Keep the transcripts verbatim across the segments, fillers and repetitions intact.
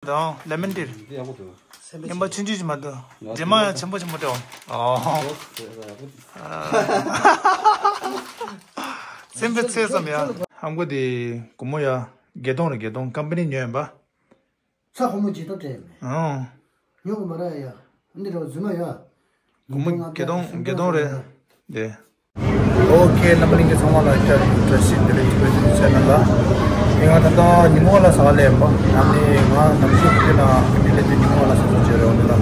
དང་ལེ་མོན་ཊི། འདི་ཡག་པོ་འདུག་སེམས་པ་ངན་པ་ཆུང་ཆུང་ཞིག་མ་འདུག་རྗེས་མ་ཡང་ཆེན་པོ་ཆེན་པོ་སྤྲད་འོང་། ཨོ། ཨོ་ཡག་པོ་འདུག་སེམས་པའི་ཚད་ཙམ་ཡ། ཧམ་གོ་དེ་སྒོར་མོ་ཡ། བརྒྱད་སྟོང་རེད། བརྒྱད་སྟོང་ཀམ་པ་ནི་ཉོས་ཡིན་པ། ཚ་ཁོ་མོ་ཇི་ལྟར་སྤྲད་མེད། ཨང་། ཉོ་གི་མ་ར་ཡ། འདི་རོ་རྫུན་མ་ཡ། སྒོར་མོ་བརྒྱད་སྟོང་བརྒྱད་སྟོང་རེད། དེ། ཨོ་ཁེ། རྣམ་པ་ལྷན་རྒྱས་ཚང་མ་ལ་བཀྲ་ཤིས་བདེ་ལེགས་ཡིན་པའི་ཚེ་ན་ལ། ངས་ང་ད་ལྟ་ཉི་མོ་ལ་ཟ་ག་ལས་ཡིན་པ། ཨ་ནི་ང་ནམ་རྒྱུན་དེ་ན་མི་ལས་དེ་ཉི་མོ་ལ་ཟ་ཟ་བྱས་རེད། འོ་འདི་ལ་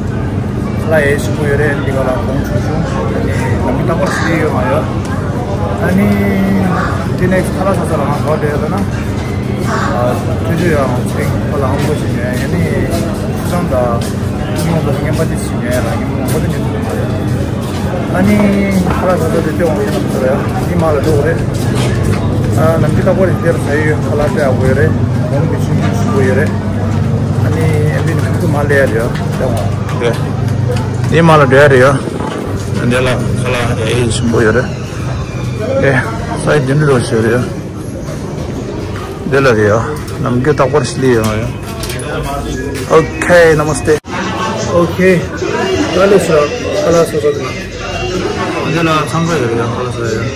ཁ་ལག་ཡས་ཞིམ་པོ་ཡོད་རེད། འདི་ག་ལ་གོང་ཆུང་ཆུང་ཨ་ནི་ལམ་རྟག་པར་ཞིག་ཡོད་མ་ཡོད། ཨ་ནི་དེ་ནས་ཁ་ལག་ཟ་ས་ལ་ང་ག་བ་བསྡད་ཡོད་ལ་ན། ཨ་ཐུགས་རྗེ་ཡང་ཚེ་ཁ་ལག་ཧམ་གོ་ཞིག་ཉོས། ཨ་ནི་ཆུ་ཚང་དང་ཉི་མོ་དང་ངན་པ་དེ་ཞིག་ཉོས་ལ་ཉི་མོ་ངན་པ་དེ་ཉོས་ཐུབ་མ་རེད། ཨ་ནི་ཁ་ལག་ཟ་ས་དེ་སྟེས་དབང་ཡིན་ནམ་ཟེར་ཡ། འདི་མ་ལ་འགྲོ་གི་རེད། ཨ་ནམ་རྒྱུན་རྟག་པར་དེར་ཟ་ཡི་ཡོད། ཁ་ལག་དཔེ་ཡག་པོ་ཡོད་རེད། གོང་གི་ཆུང་ཆུང་ཞིམ་པོ་ཡོད་རེད། ཨ་ནི་ཨེ་བི་ནི་ཁུ་མ་ལས་ཡ་རེད་ཡ། སྟེས་དབང་རེད། འདི་མ་ལ་འགྲོ་ཡ་རེད་ཡ། འདི་ལ་ཁ་ལག་ཨེ་ཞིམ་པོ་ཡོད་རེད། ཨེ་ས་ཡི་འདི་འདྲ་ཞིག་རེད་ཡ། འདི་ལ་རེད་ཡ། ནམ་རྒྱུན་རྟག་པར་ཞིག་ལས་ཡོང་ཡ། ཨོ་ཁེ། ནམ་སྟེ། ཨོ་ཁེ། ཀ་ལེ་སི་ར། ཀ་ལ་སོ་སོ་དེ་ན། འདི་ལ་ཚང་ཁ་ཡོད་རེད་ཡ། ཀ་ལ་སོ་ཡོད།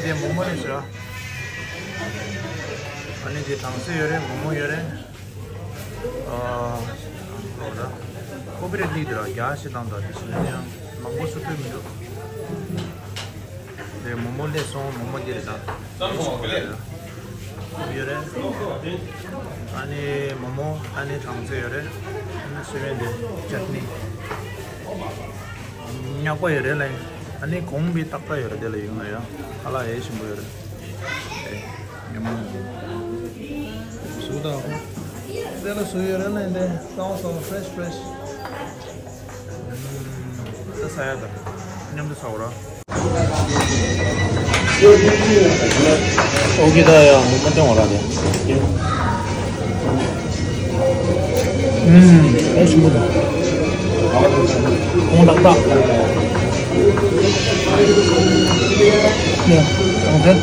དེ་མོག་མོག་ལེ་སི་ར། ཨ་ནི་དེ་གྲང་ཟས་ཡོད་རེད། མོག་མོག་ཡོད་རེད། ཨ། ཨོ་ར། ཀོ་པི་རེ་ཊི་ལི་དེ་ར་རྒྱ་ཞིག་དང་ད་དེ་ཞིག་ཡང་མང་པོ་སུ་ཐོན་མི་འདུག་དེ་མོག་མོག་སླེབས་སོང་། མོག་མོག་འདི་རེད་ད། ཡོད་རེད། ཨ་ནི་མོག་མོག་ཨ་ནི་གྲང་ཟས་ཡོད་རེད། ཨ་ནི་སི་མེན་དེ་ཅཊ་ནི། ཉག་པ་ཡོད་རེད་ལ། ཨ་ནི་གོང་བི་ཏག་ཏག་ཡོད་རེད། དེ་ལ་ཡོང་ན་ཡང་ཁ་ལག་ཡས་ཞིམ་པོ་ཡོད་རེད། ཨེ། ཉོན་མོངས་ཟུག་དང་། དེ་ལ་ཟུག་ཡོད་རེད་ལ། འདི་སོང་སོང་ཕི་རེ་ཤི་ཕི་རེ་ཤི། ད་ས་ཡ་ད་མཉམ་དུ་ས་འོ་ར། ཨོ་ཁེ། ད་ཡ་མོག་མོག་སྟེང་འོ་ར་དེ། ཨུམ། ཨེ་ཞིམ་པོ་འདུག་ཁོང་ཏག་ཏག་ཡ། ཨོ་ཁེ།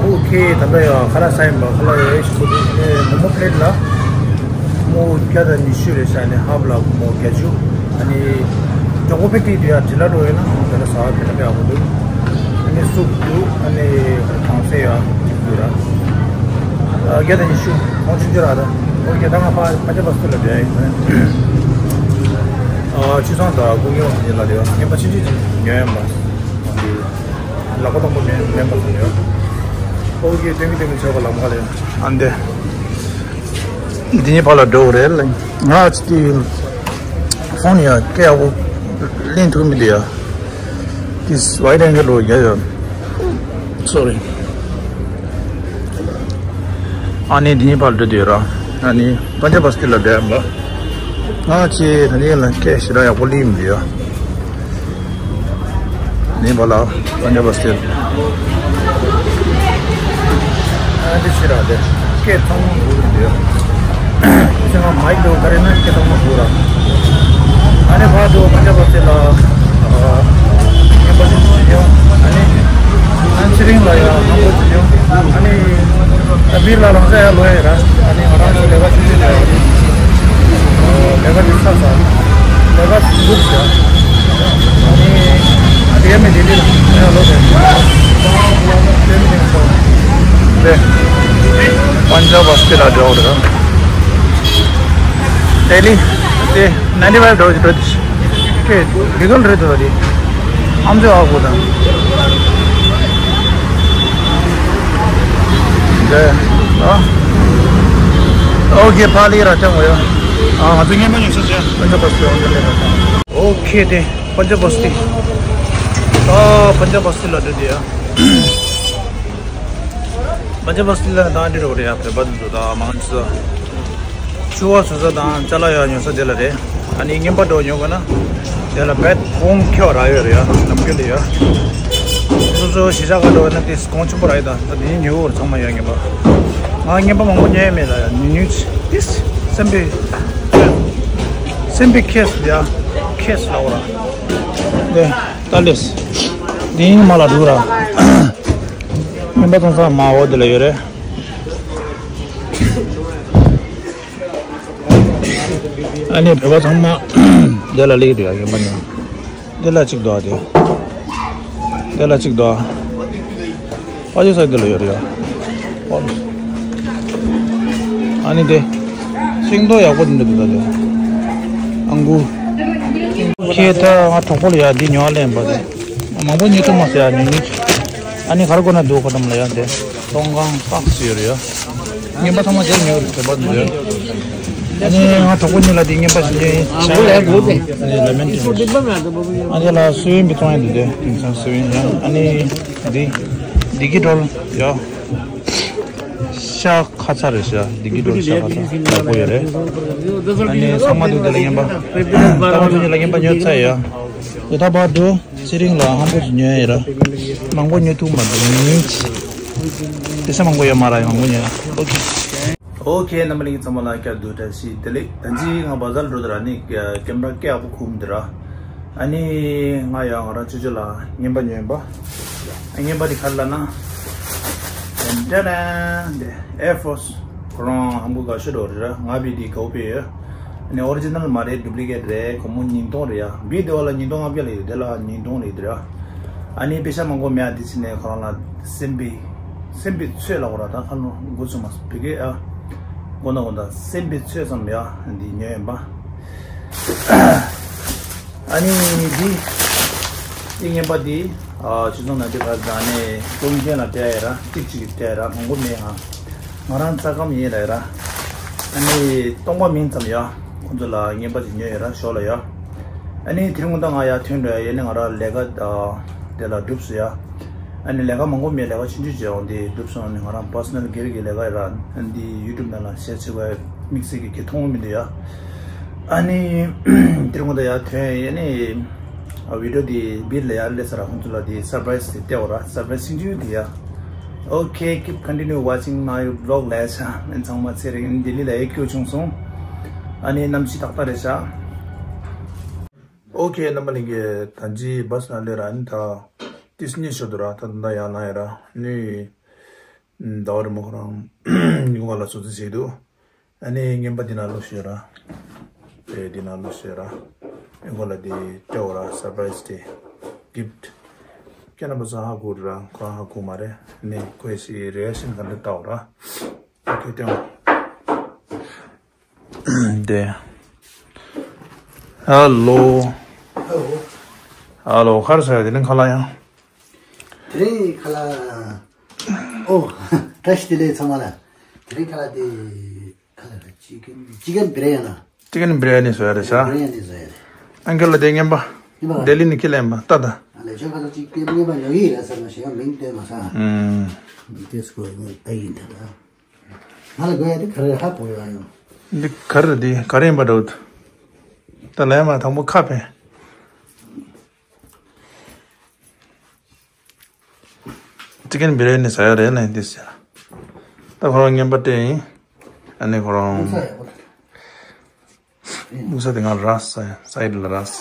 ཨོ་ཁེ། ད་ལྟ་ཡ་ཁ་ལག་ཟ་ཡིན་པ། ཁ་ལག་ཡ་ཞིམ་པོ་འདུག་ཨེ་མོག་མོག་པི་ལེཊ་ལ་མོག་བརྒྱ་དང་ཉི་ཤུ་རེད་ཤག་ཨ་ནི་ཧབ་ལ་མོག་བརྒྱད་ཅུ། ཨ་ནི་མགྱོགས་པོ་ཕེབས་ཀྱི་འདུག་ཡ། དྲི་ལ་འགྲོ་ཡོད་ན་དེ་ལ་ཟ་བ་དཔེ་ན་དཔེ་ཡག་པོ་འདུག་ཨ་ནི་སུབ་འདུག་ཨ་ནི་གྲང་ཟས་ཡ་གཅིག་འདུག་ར། ཨ། བརྒྱ་དང་ཉི་ཤུ། གོང་ཆུང་ཆུང་ར་ར། ཨོ་ཁེ། ད་ང་ཕ་ཕ་ཇ་བ་སི་ལ་འགྲོ་ཡ་ཡིན། ཨ། ཆུ་ཚང་དང་སྒོ་ངའི་འོག་ནས་ལ་རེ་བ་ངན་པ་ཆུང་ཆུང་ཅིག་ཉོ་ཡ་མ། ལག་པ་སྟོང་པ་མེད་མེད་པ་ཟེར་ཡོད། ཨོ་ཁེ། ཏེང་གི་ཏེང་གི་བྱོས་པ་ལམ་ཁ་ལ་ཡོད། ཨ་འདི། འདི་ནས་ཕར་ལ་འགྲོ་རེད་ལ། ང་ཅི་ཕོན་ཡ་སྐད་ཡག་པོ་ལེན་ཐུབ་མི་འདུག་ཡ། This wide angle ལོ་ཡ་ཡ། Sorry. ཨ་ནི་འདི་ནས་ཕར་ལ་འགྲོ་དུས་ར། ཨ་ནི་པན་ཇབ་བ་སི་ཏི་ལ་འགྲོ་ཡ་མ། ང་ཅི་ད་ནི་ལ་སྐད་ཞེ་དྲག་ཡག་པོ་ལེན་མི་འདུག་ཡ། ནེ་པ་ལ་པན་ཇབ་བ་སི་ཏི། ཨ་དེ་ཕྱིར་ར་དེ་སྐད་ཚང་མ་འགུར་འདུག་ཡ། ཁྱེད་ཚང་མ་མའིག་འདུག་ག་རེ་ན་སྐད་ཚང་མ་འགུར་ར། ཨ་ནེ་ཕར་དུ་པན་ཇབ་བ་སི་ཏི་ལ་ཨ་ངན་པ་ཞིག་ཡོང་། ཨ་ནེ་ཨ་ནེ་ཚེ་རིང་ལ་ཡང་ཧམ་པོ་ཞིག་ཡོང་། ཨ་ནེ་ད་བིར་ལ་རང་ས་ཡར་ལོག་ཡ་ར། ཨ་ནི་ང་རང་ཚོ་ལས་ཀ་ཆུང་ཆུང་ལས་ཀ་དེ་ལས་ཀ་དེ་ཚར་ཚར། ལས་ཀ་དེ་འགྲུབ་ཟེར། ཨ་ནི་ཨ་དེ་ཡ་མི་དེ་དེ་ལ་ཡང་ལོ་དེ་དེ་མི་དེ་ཚོ་དེ་པན་ཇབ་བ་སི་ཏི་ལ་འགྲོ་རེད། ལྡི་ལི་དེ་ནའིན་ཊི་ཕའིབ་འགྲོ་འགྲོ་དེ། ཁྱེད་ལི་གལ་རེད་དོ་དེ། ཨམ་ཅོག་ཨ་ཁུ་དང་། འདི། ཨ། ཨོ་ཁེ། ཕ་ལི་ར་ཅང་བ་ཡ། ཨ། ང་ཚོ་ངན་པ་ཉོ་ས་ཅན་པན་ཇབ་བ་སི་ཏི་ཨོ་ཁེ། དེ་པན་ཇབ་བ་སི་ཏི། ཨ། པན་ཇབ་བ་སི་ཏི་ལ་འགྲོ་དེ་ཡ། པན་ཇབ་བ་སི་ཏི་ལ་ད་འདི་རོ་རེད་ཡ། བོད་པ་ཚོ་ད་མང་ཆེ་ས། ཕྱུ་པ་བཟོ་ས་དང་ཅ་ལག་ཡག་ཉོ་ས་དེ་ལ་རེད། ཨ་ནི་ངན་པ་འགྲོ་ཉོ་དགོས་ན་དེ་ལ་བེད་གོང་ཁེ་བ་རག་ཡོད་རེད་ཡ། ནམ་རྒྱུན་དེ་ཡ། སོ་སོ་གཞིས་ཆགས་ཁ་འགྲོ་ན་དེ་གོང་ཆེན་པོ་རག་ཡོད། ད་ད་དེ་ཉོ་བར་ཚང་མ་ཡ་ངན་པ། ང་ངན་པ་མང་པོ་ཉོས་མེད་ལ་ཡ། ཉུང་ཉུང་ཅིག་དེ་སེམས་པའི་སེམས་པའི་ཁེས་ཡ། ཁེས་ལ་འོ་ར། དེ། ཏཱ་ལེས། དེ་ཡིན་མ་ལ་འགྲོ་ར། རྔན་པ་ཚང་ས་མ་འོ་དེ་ལ་ཡོད་རེད། ཨ་ནི་བོད་པ་ཚང་མ་དེ་ལ་སླེབས་འདུག་ཡ། རྔན་པ་ཉོ། དེ་ལ་གཅིག་འདུག་ཨ། དེ་དེ་ལ་གཅིག་འདུག་ཨ། ཨ་ཅེ་ས་དེ་ལ་ཡོད་རེད་ཡ། ཨ་ནི་དེ་ཤིང་ཏོག་ཡག་པོ་འདི་འདྲ་འདུག་ད་དེ། ཨང་གུ། ཁྱེད་ད་ང་གྲོགས་པོ་ལ་ཡ་འདི་ཉོ་ལེན་པ་དེ། མང་པོ་ཉོ་ཐུབ་མ་སོང་ཡ། ཉོ་ཉོ། ཨ་ནི་ག་རེ་དགོས་ན་འདུག་ཁོ་ཐམ་ལ་ཡ་དེ། སྟོང་ཁང་ཏོག་ཙམ་ཡོད་རེད་ཡ། རྔན་པ་ཚང་མ་དེ་ཉོ་རེད། དེ་པར་འདུག་ཡ། ཨ་ནི་ང་གྲོགས་པོ་གཉིས་ལ་དེ་རྔན་པ་ཞིག་ཉོས་ཡིན། ཆ་ཡ་ལེ་མོན་ཊི། ཨ་ནི་ལ་སུ་ཡིན་པའི་གཏོང་ཡ་འདུག་དེ། དེང་སང་སུ་ཡིན་ཡ། ཨ་ནི་འདི་འདི་གི་སྒྲོལ་ཡ། ཤ་ཁ་ཚ་རེད་ཤག་འདི་གི་སྒྲོལ་ཤ་ཁ་ཚ་ཡག་པོ་ཡོད་རེད། ཨ་ནི་ཚང་མ་འདུག་དེ་ལ་རྔན་པ། ད་བར་དུ་ཉིད་ལ་རྔན་པ་ཉོས་ཚར་ཡ། དེ་ད་བར་དུ་ཚེ་རིང་ལ་ཧམ་པོ་ཅིག་ཉོས་ཡ་ར། མང་པོ་ཉོ་ཐུབ་མ་འདུག་དེ་ས་མང་པོ་ཡོད་མ་ར། ཡ་མང་པོ་ཉོས། ཨོ་ཁེ། ཨོ་ཁེ། རྣམ་པ་ལྷན་རྒྱས་ཚང་མ་ལ་བསྐྱར་དུ་བཀྲ་ཤིས་བདེ་ལེགས། ད་ཅི་ང་བ་ཛར་འགྲོ་དུས་ར་ནི་ཀེམ་ར་སྐད་ཡག་པོ་ཁུག་མི་འདུག་ར། ཨ་ནི་ང་ཡང་ང་རང་ཅོ་ཅོ་ལ་རྔན་པ་ཉོས་ཡིན་པ། རྔན་པ་དེ་ག་རེ་ལབ་ན། ཏན་ཏན་ཏན། དེ་ཨེར་ཕོར་སི། ཁོ་རང་ཧམ་གོ་དགའ་ཤོས་འགྲོ་རེད་ར། ང་བི་དེ་དགའ་པོ་ཡོད། ཨ་ནི་ཨོ་རི་ཇི་ནལ་མ་རེད། ཌུབ་ལི་ཀེ་ཊི་རེད། སྒོར་མོ་ཉིས་སྟོང་རེད་ཡ། བི་དེ་བ་ལ་ཉིས་སྟོང་ལྔ་བརྒྱ་ལ་ཡོད། དེ་ལ་ཉིས་སྟོང་རེད་དེ་ར། ཨ་ནི་པེ་ཤ་མང་པོ་མེད་ཨ། དེ་ཕྱིན་ནས་ཁོ་རང་ལ་སེམས་པའི་སེམས་པའི་ཚོད་ལ་འོ་ར། ད་ཁ་ལོ་འགོ་ཚུགས་མ་སོང་བི་གེ་ཨ། མགོ་ན་འོ་ད་སེམས་པའི་ཚོད་ཙམ་ཡ་འདི་ཉོས་ཡིན་པ། ཨ་ནི་འདི་འདི་རྔན་པ་འདི་ཨ་ཆུ་ཚོད་ནང་འདི་ག་ཟ་ནས་སྟོན་མཁན་ལ་སྤྲད་ཡ་ར། གཅིག་གཅིག་སྤྲད་ཡ་ར། མང་པོ་མེད་ཨ། ང་རང་རྩ་ཁམས་ཡིན་ལ་ཡ་ར། ཨ་ནི་སྟོང་པ་མིན་ཙམ་ཡ། ཁོང་ཚོ་ལ་རྔན་པ་ཅིག་ཉོས་ཡོད་ར། ཞོར་ལ་ཡ། ཨ་ནི་དེ་རིང་ད་ང་ཡར་ཐོན་འགྲོ་ཡ་ཡིན་ནི། ང་རང་ལས་ཀ་དེ་ལ་སྒྲུབ་སོང་ཡ། ཨ་ནི་ལས་ཀ་མང་པོ་མེད། ལས་ཀ་ཆུང་ཆུང་བྱས་འོང་དེ་སྒྲུབ་སོང་། ཨ་ནི་ང་རང་པར་སོ་ནལ་སྒེར་གྱི་ལས་ཀ་ཡིན་ར། ཨ་ནི་འདི་ཡུ་ཊུབ་ནང་ལ་ཤེར་བྱེད་དགོས་དམིགས་བསལ་གྱི་གི་མཐོང་མི་འདུག་ཡ། ཨ་ནི་དེ་རིང་ད་ཡར་ཐོན་ཡ་ཡིན་ནི། ཨ་བི་ཌི་ཡོ་འདི་བིར་ལ་ཡར་སླེབས་ས་ར། ཁོང་ཚོ་ལ་འདི་སར་པ་རའི་སི་དེ་སྟེར་བ་ར། སར་པ་རའི་སི་ཆུང་ཆུང་འདི་ཡ། Okay, keep continue watching my vlog ལ་ཡ་ཆ། ཨ་ནི་ཚང་མ་ཚེ་རིང་ལྡི་ལི་ལ་ཡ་སྐྱོད་བྱུང་སོང་། ཨ་ནི་གནམ་གཤིས་ཏག་ཏག་རེད་ཤག་ཨོ་ཁེ། རྣམ་པ་ལྷན་རྒྱས་ད་ཅི་བ་སི་ནང་སླེབས་ར། ཨ་ནི་ད་ཏིས་གཉིས་ཤོར་འདུག་ར། ད་ད་ཡར་ལངས་ཡ་ར། ཨ་ནི་ཟླ་བ་རིན་པོ་ཁོ་རང་ཉིན་གུང་ལ་ཚོད་རྩིས་བྱེད་འདུག་ཨ་ནི་རྔན་པ་འདི་ནང་བླུགས་ཤོག་ར། དེ་འདི་ནང་བླུགས་ཤོག་ར། ཨེ་ཁོ་ལ་འདི་སྤྲད་འོ་ར། སར་པ་རའི་སི་དེ། གིཕ་ཊི། ཁྱེད་རྣམ་པ་ཚོ་ཧ་གོ་ར། ཁོ་རང་ཧ་གོ་མ་རེད། ཨ་ནི་ཁོའི་སི་རི་ཨེག་ཤན་ག་འདྲ་ལྟ་འོ་ར། ཨོ་ཁེ། སྟོན་འོ། དེ། ཧ་ལོ། ཧ་ལོ། ཧ་ལོ། ག་རེ་ཟེར་ཡ། དེ་རིང་ཁ་ལག་ཡང་། དེ་རིང་ཁ་ལག་ཨོ། བཀྲ་ཤིས་བདེ་ལེགས་ཚང་མ་ལ། དེ་རིང་ཁ་ལག་དེ་ག་རེ་རེད། ཅི་ཀེན་ཅི་ཀེན་བི་རི་ཡ་ནི། ཅི་ཀེན་བི་རི་ཡ་ནི་བཟོ་ཡ་རེད་ཤག་བི་རི་ཡ་ནི་བཟོ་ཡ་རེད། ཨང་ཀལ་ལ་དེ་རྔན་པ། རྔན་པ། ལྡི་ལི་ནས་ཁྱེར་སླེབས་པ་ལྟ་ད། ཨ་ལས་ཆོས་ཁ་སང་ཅི་ཀེན་རྔན་པ་ཉོ་གི་ཡིན་ར་ཟེར་ན་ཞེ་ག་མིང་བཏོན་མ་སོང་། ཨུམ། དེ་སྐོར་ངོ་ཨེ་ཡིན་ད་ད། ང་ལ་དགོས་ཡ་དེ་ག་རེ་ཧ་གོ་ཡོད་ཡོད། འདི་ག་རེ་རེད། འདི་ག་རེ་ཡིན་པ་འདྲ་བོ་འདུག་ད་ལན་མ་དང་པོ་ཁ་ཕན། ཅི་ཀེན་བི་རི་ཡ་ནི་ཟ་ཡ་རེད་ལབ་འདི་ཟེར། ད་ཁོ་རང་རྔན་པ་སྤྲད་ཡིན། ཨ་ནི་ཁོ་རང་། ཨུ་ས་ཡག་པོ་རེད། ཨུ་ས་དེ་ང་ར་ས་ཡ་སའིཌ་ལ་ར་ས།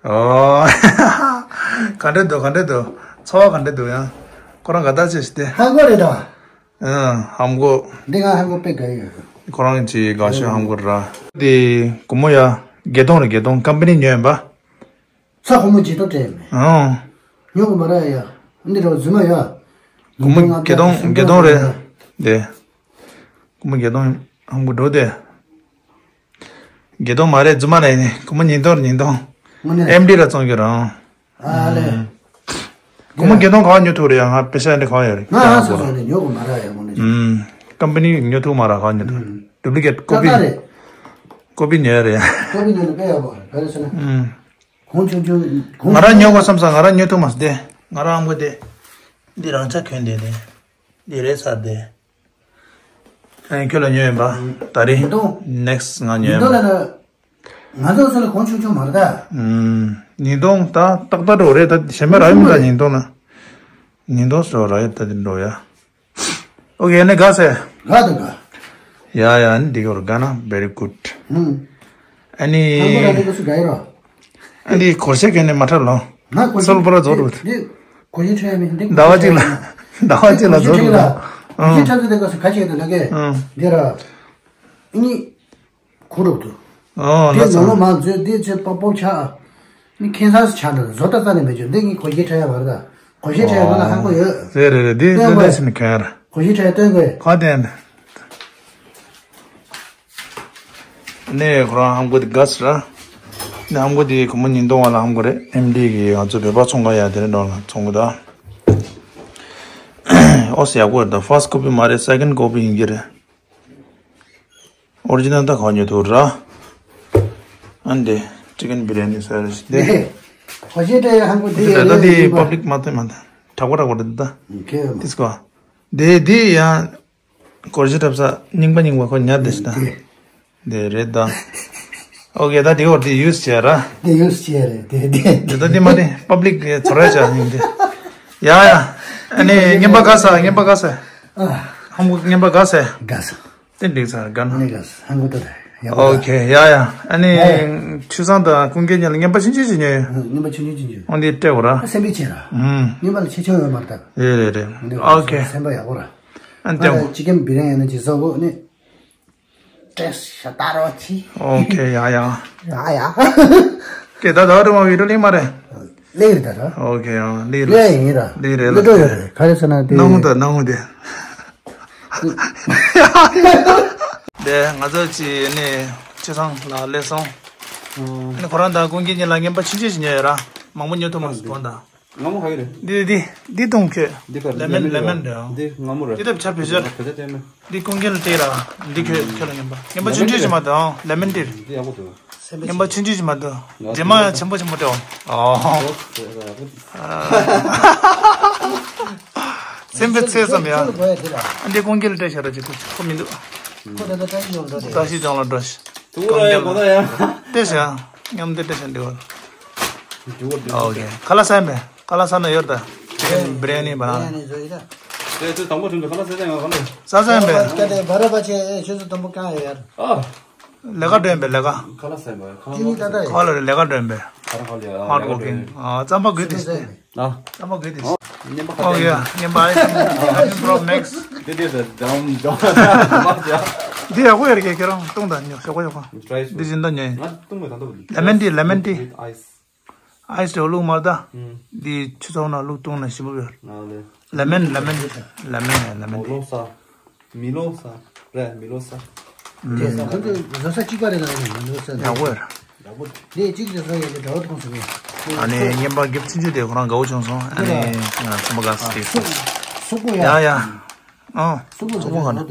ཨོ། ག་འདྲ་འདུག་ག་འདྲ་འདུག་ཚོར་བ་ག་འདྲ་འདུག་ཡང་། ཁོ་རང་དགའ་ཐག་ཆོད་ཤི་སྟེ། ཧ་གོ་རེད་ད། ཨང་། ཧམ་གོ། འདི་ང་ཧམ་གོ་དཔེ་དགའ་ཡོད། ཁོ་རང་གི་དགའ་ཤོས་ཧམ་གོ་ར། དེ་སྒོར་མོ་ཡ། བརྒྱད་སྟོང་རེད། བརྒྱད་སྟོང་ཀམ་པ་ནི་ཉོས་ཡིན་པ། ཚ་སྒོར་མོ་བརྒྱད་སྟོང་སྤྲད་ཡིན་པ། ཨང་། ཉོ་གི་མ་ར་ཡ། འདི་རོ་རྫུན་མ་ཡ། སྒོར་མོ་བརྒྱད་སྟོང་བརྒྱད་སྟོང་རེད། དེ། སྒོར་མོ་བརྒྱད་སྟོང་ཧམ་གོ་འགྲོ་དེ། བརྒྱད་སྟོང་མ་རེད། རྫུན་མ་རེད། ནི་སྒོར་མོ་ཉིས་སྟོང་ཉིས་སྟོང་། དངོས་གནས། ཨེམ་ཌི་ར་བཙོང་རྒྱུ་རང་། ཨ་ལེ། སྒོར་མོ་བརྒྱད་སྟོང་ག་བ་ཉོ་ཐུབ་རེད་ཡ། ང་པེ་ཤ་འདི་ག་བ་ཡོད་རེད། ང་ང་སོ་སོ་ནས་ཉོ་དགོས་མ་རེད་ཡ། དངོས་གནས། ཨུམ། ཀམ་པ་ནི་ཉོ་ཐུབ་མ་རེད། ག་བ་ཉོ་ཐུབ། ཨུམ། ཌུབ་ལི་ཀེ་ཊི་ཀོ་པི། ཀ་ཀ་རེད། ཀོ་པི་ཉོ་ཡ་རེད་ཡ། ཀོ་པི་ཉོ་ན་དཔེ་ཡག་པོ་རེད། ག་རེ་ཟེར་ན། ཨུམ། གོང་ཆུང་ཆུང་། གོང་ང་རང་ཉོ་དགོས་བསམ་ས། ང་རང་ཉོ་ཐུབ་མ་སོང་སྟེ། ང་རང་ཨམ་གོ་དེ། འདི་རང་ཆ་གོན་དེ་དེ། འདི་རེད་ས་དེ། ཨེ་ཁྱོད་ལ་ཉོས་ཡིན་པ། ད་རེས། ཉིས་སྟོང་། ནེག་སི་ང་ཉོས་ཡིན་པ། ཉིས་སྟོང་ལ་ན། ང་ཚོ་ཚོ་ལ་གོང་ཆུང་ཆུང་མ་རེད་ད། ཨུམ། ཉིས་སྟོང་ད་ཏག་ཏག་འགྲོ་རེད་ད། གཞན་པ་ར་ཡིན་ད། ཉིས་སྟོང་ན། ཉིས་སྟོང་སོ་ར་ཡོད་ད། དེ་འགྲོ་ཡ། ཨོ་ཁེ། ཨ་ནི་དགའ་སེ། དགའ་དང་དགའ། ཡ་ཡ། ཨ་ནི་འདི་གོར་དགའ་ན་very good། ཧུམ། ཨ་ནི། ཧང་གོ་ར་འདི་གོ་སུ་དགའ་ཡི་རོ། ཨ་ནི་གོར་སེ་གན་ནས་མ་ཁྲབ་ལོ། ང་གོ་སོལ་པོ་ར་རྫོགས་འདུག་འདི་གོ་ཡི་ཁྲ་མི་འདི། ཟླ་བ་གཅིག་ལ་ཟླ་བ་གཅིག་ལ་རྫོགས་འདུག་གོ་ཡི་ཁྲ་ཚོ་དེ་ག་སུ་ག་ཅིག་དང་ལ་གས། ཨང་། འདི་ར། ཨ་ནི། གུ་རུ་དུ། ཨོ་ལ་དེ་ཚ། ནོ་ལོ་མ་མཛོད་དེ་ཚོད་པག་པོ་ཆགས། ནི་ཁེན་སར་ཆགས་འདུག་བཟོ་ལྟ་རྩ་ནས་མེད་ཅོ་འདི་ངས་གོ་ཤེས་ཁྲ་ཡ་བར་ད། གོ་ཤེས་ཁྲ་ཡ་བར་ལ་ཧང་གོ་ཡོད། རེད་རེད་རེད། འདི་སྟོན་ལྟ་གོ་ལས་སུ་ནི་ག་ཡ་ར། གོ་ཤེས་ཁྲ་ཡ་སྟོན་དགོས། ག་དེ་ནི། ནས་ཁོ་རང་ཧམ་གོ་དེ་ག་སི་ར། ནས་ཧམ་གོ་དེ་གོ་མོ་ཉིན་གཏོང་བ་ལ་ཧམ་གོ་རེད། ཨེམ་ཌི་གི་ང་ཚོ་བོད་པ་ཚོང་ཁང་ཡ་དེ་ནས་འགྲོ་ལ་ཚོང་གི་ད། ཨོ་སི་ཡག་པོ་རེད་ད། ཕར་སི་ཊི་ཀོ་པི་མ་རེད། སེ་ཀེན་ཌི་ཀོ་པི་ཡིན་གྱི་རེད། ཨོ་རི་ཇི་ནལ་ད་ག་ཉོ་ཐུབ་ར། ཨན་དེ་ཅི་ཀེན་བི་རི་ཡ་ནི་ཟེར་རེད་དེ། ཧོ་ཤེས་དེ་ཧང་གོ་དེ་ད་ད་དེ་པབ་ལིག་མ་ཐོན་མ་ཐོན་དྲག་པོ་དྲག་པོ་རེད་ད། ཁྱེད་དིས་ཀོ་དེ་དེ་ཡང་གོར་ཞི་གྲབས་ས་རྙིང་པ་རྙིང་པ་ཁོ་ཉར་དེ་ཤི་ད། དེ་རེད་ད། ཨོ་ཀེ་ད་དེ་འོ་དེ་ཡུས་བྱས་ར། དེ་ཡུས་བྱས་རེད་དེ་དེ། དེ་ད་དེ་མ་དེ་པབ་ལིག་ཚོར་བ་བྱ་ཡིན་དེ། ཡ་ཡ། ཨ་ནི་རྔན་པ་ག་ས་རྔན་པ་ག་ས། ཧང་གོ་རྔན་པ་ག་ས། ག་ས། དེ་འགྲིག་ཚར་དགའ་ན། ནི་ག་ས་ཧང་གོ་ཏོ་རེད་ཡག་པོ་རེད། ཨོ་ཁེ་ཡ་ཡ། ཨ་ནི་ཆུ་བཟང་དང་ཀུན་མཁྱེན་གཉིས་ལ་རྔན་པ་ཆུང་ཆུང་ཞིག་ཉོས་ཡོད། རྔན་པ་ཆུང་ཆུང་ཆུང་ཆུང་། འོ་འདི་སྤྲད་དགོས་ར། སེམས་པའི་ཆེ་ར། ཧུམ། རྔན་པ་ལ་ཆེ་ཆུང་ཡོད་མ་རེད་ད། རེད་རེད་རེད། འདི་ཨོ་ཁེ། སེམས་པ་ཡག་པོ་ར། ཨ་ནི་ཨ་སྤྲད་དགོས། ཅི་ཀེན་བི་རན་ཡང་ན་ཅི་བཟོ་གོ་ནི། ཏྲེས་ཤ་ཏ་རོ་ཆི། ཨོ་ཁེ་ཡ་ཡ། ཡ་ཡ། ཀེ་ད་ད་རུ་མ་བི་རུ་ལི་མ་རེད། ལེགས་རེད་ད་ར། ཨོ་ཁེ་ཡ་ལེགས་རེད། ལེགས་ཡིན་ར། ལེགས་རེད་ལ། ལེགས་འགྲོ་ཡོད་རེད་ག་རེ་ཟེར་ན་དེ། སྣང་ངུ་ད་སྣང་ངུ་དེ། དེ་ང་ཚོ་ཅི་ནི་ཆེ་ཚང་ལ་ལས་སོང་། ཨ་ནི་ཁོ་རང་དང་ཀུན་མཁྱེན་གཉིས་ལ་རྔན་པ་ཆུང་ཆུང་ཞིག་ཉོས་ཡོད་ར། མང་པོ་ཉོ་ཐུབ་མ་སོང་དོན་དང་། ང་མོ་ཧ་གི་རེད། འདི་འདི་འདི་གཏོང་ཁྱོད། འདི་ག་ལེ་མན་ལེ་མན་རེད་ཨང་། འདི་ང་མོ་རེད། འདི་ལྟར་ཆར་བེད་སྤྱོད། བེད་སྤྱོད་ལྟས་མེད། འདི་ཀུན་མཁྱེན་ལ་སྟེར་ར། འདི་ཁྱོད་ཁྱོད་ལ་རྔན་པ། རྔན་པ་ཆུང་ཆུང་ཞིག་མ་གཏོང་ལེ་མན་ཏི། འདི་ཡག་པོ་འདུག་རྔན་པ་ཆུང་ཆུང་ཞིག་མ་གཏོང་། རྗེས་མ་ཡང་ཆེན་པོ་ཆེན་པོ་སྤྲད་འོང་། ཨོ། སེམས་པའི་ཚེ་ཙམ་ཡ། ཨ་འདི་ཀུན་མཁྱེན་ལ་སྟེར་ཤ་ར་ཅིག་ཁོ་མི་འདུག་ཁོ་ད་ལྟ་བཀྲ་ཤིས་ལྗོངས་འགྲོ་རེད། བཀྲ་ཤིས་ལྗོངས་ལ་འགྲོ་ཤི། ཏུ་ར་ཡ་གོ་ད་ཡ། སྟེར་ཤ། མཉམ་དུ་སྟེར་ཤ་འདི་བ། འགྲོ་བ་འགྲོ་ཨོ་ཁེ། ཁ་ལག་ཟ་ཡིན་པས། ཁ་ལག་ཟ་ན་ཡོད་ད། ཅི་ཀེན་བི་རི་ཡ་ནི་བ་ན། བི་རི་ཡ་ནི་བཟོ་ཡི་ད། དེ་དུས་དང་པོ་དུས་ཁ་ལག་ཟ་ས་ཡང་ག་ལེ། ཟ་ས་ཡིན་པས། སྐད་དེ་བ་ར་བ་ཆེ་ཨེ་ཆུ་ཚོད་དང་པོ་གང་ཡོད་ཡར། ཨ། ལས་ཀ་འགྲོ་ཡིན་པས་ལས་ཀ་ཁ་ལག་ཟ་ཡིན་པས་ཁ་ལག་ཅི་ནི་ད་ད་ཁ་ལག་ལས་ཀ་འགྲོ་ཡིན་པས། ཧ་ར་ཁ་ལག་ཡ་ཧར་ཌི་ཝོར་ཀིང་ཨ་རྩམ་པ་དགོས་དེ། ཨ། རྩམ་པ་དགོས་དེ། ཉན་པ་ཁ་ཨོ་ཡ་ཉན་པ་ཨའི་སི་ཁྲིམ་ཁ་ཁྲིམ་པྲོ་མེག་སི། དེ་དེ་དེ་དམ་དམ་དམ་ཡ། འདི་ཡག་པོ་ཡོད་རེད་ཁྱེད་རང་གཏོང་དང་ཉོ་ཞོག་པ་ཞོག་པ། འདི་བཞིན་ད་ཉོ་ཡིན། ང་གཏོང་མེད་ད་ལྟ་བུ་འདི། ལེ་མན་ཏི་ལེ་མན་ཏི། ཨའི་སི། ཨའི་སི་དེ་བླུགས་མར་ད། ཨུམ། འདི་ཆུ་ཚོད་ནང་བླུགས་བཏུང་ན་ཞིམ་པོ་ཡོད། ཨ་ལེ། ལེ་མན་ལེ་མན་ལེ་མན་ལེ་མན། མོ་ལོ་ས། མི་ལོ་ས། རེད་མི་ལོ་ས། དེ་ས་ཁོ་ཚོ་བཟོ་ས་གཅིག་པ་རེད་ལ་ནི་མི་ལོ་ས། ཡག་པོ་ཡོད། ཡག་པོ། དེ་གཅིག་བཟོ་ས་ཡོད་ལ་འདྲ་བོ་མཐོང་སོང་ངས། ཨ་ནི་རྔན་པ་རྒྱབ་ཆུང་ཆུང་དེ་ཁོ་རང་དགའ་བོ་བྱུང་སོང་ཨ་ནི་ང་ཚོ་མ་དགའ་ས་དེ། སོག་སོག་པོ་ཡ། ཡ་ཡ། ཨ། སོག་པོ་སོག་པོ་ག་ནི།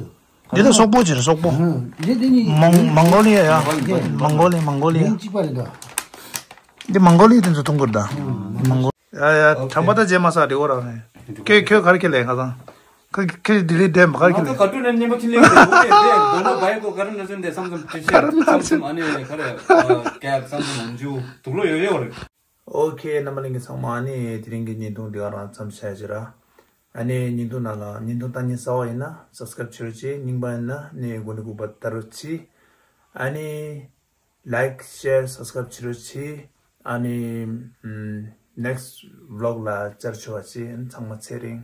འདི་ལ་སོག་པོ་ཅིག་རེད་སོག་པོ། ཨ། འདི་འདི་ནི་མོང་མོང་གོ་ལི་ཡ་ཡ། ཡ་འདི་མོང་གོ་ལི་མོང་གོ་ལི་ཡ། མིང་གཅིག་པ་རེད་འདུག་འདི་མོང་གོ་ལི་དེ་ཚོ་མཐོང་གི་རེད་ད། ཨ། མོང་གོ། ཡ་ཡ་དྲན་པ་ད་རྗེས་མ་ས་འདྲི་བོ་ར་ནས། ཁྱོད་ཁྱོད་ག་རེ་ཁྱེར་ལས་ཁ་སང་། ཁ་ཁྱེད་ལྡི་ལི་འདྲེན་པ་ག་རེ་ཁྱེར་ལས། ང་ཚོ་ག་དུས་ནས་རྔན་པ་ཁྱེར་ལས་འདུག་དེ་དེ་དོ་ནོ་བའི་གོ་ག་རེ་ན་ཚོན་དེ་བསམ་བསམ་ཏི་ཤར་བསམ་བསམ་ཨ་ནི་ག་རེ་ཀེབ་བསམ་བསམ་མང་ཇུ་དུག་ལོ་ཡོད་ཡོད་རེད། ཨོ་ཁེ། རྣམ་པ་ལྷན་རྒྱས་ཚང་མ་ནི་དེ་རིང་གི་བརྙན་ཐུང་འདི་ག་རང་མཚམས་བཞག་བྱེད་ར། ཨ་ནི་བརྙན་ཐུང་ནང་ལ་བརྙན་ཐུང་ལྟ་མཁན་གསར་པ་ཡིན་ན་སབ་སི་ཀ་རབ་བྱེད་རོགས་གྱིས། རྙིང་པ་ཡིན་ན་ནི་དགོས་ནི་དགོས་པ་ལྟ་རོགས་གྱིས། ཨ་ནི་ལའིཀ་ཤེར་སབ་སི་ཀ་རབ་བྱེད་རོགས་གྱིས། ཨ་ནི་ནེག་སི་ཝི་ལོག་ལ་བཅར་ཆོག་པ་བྱེད། ཚང་མ་ཚེ་རིང་།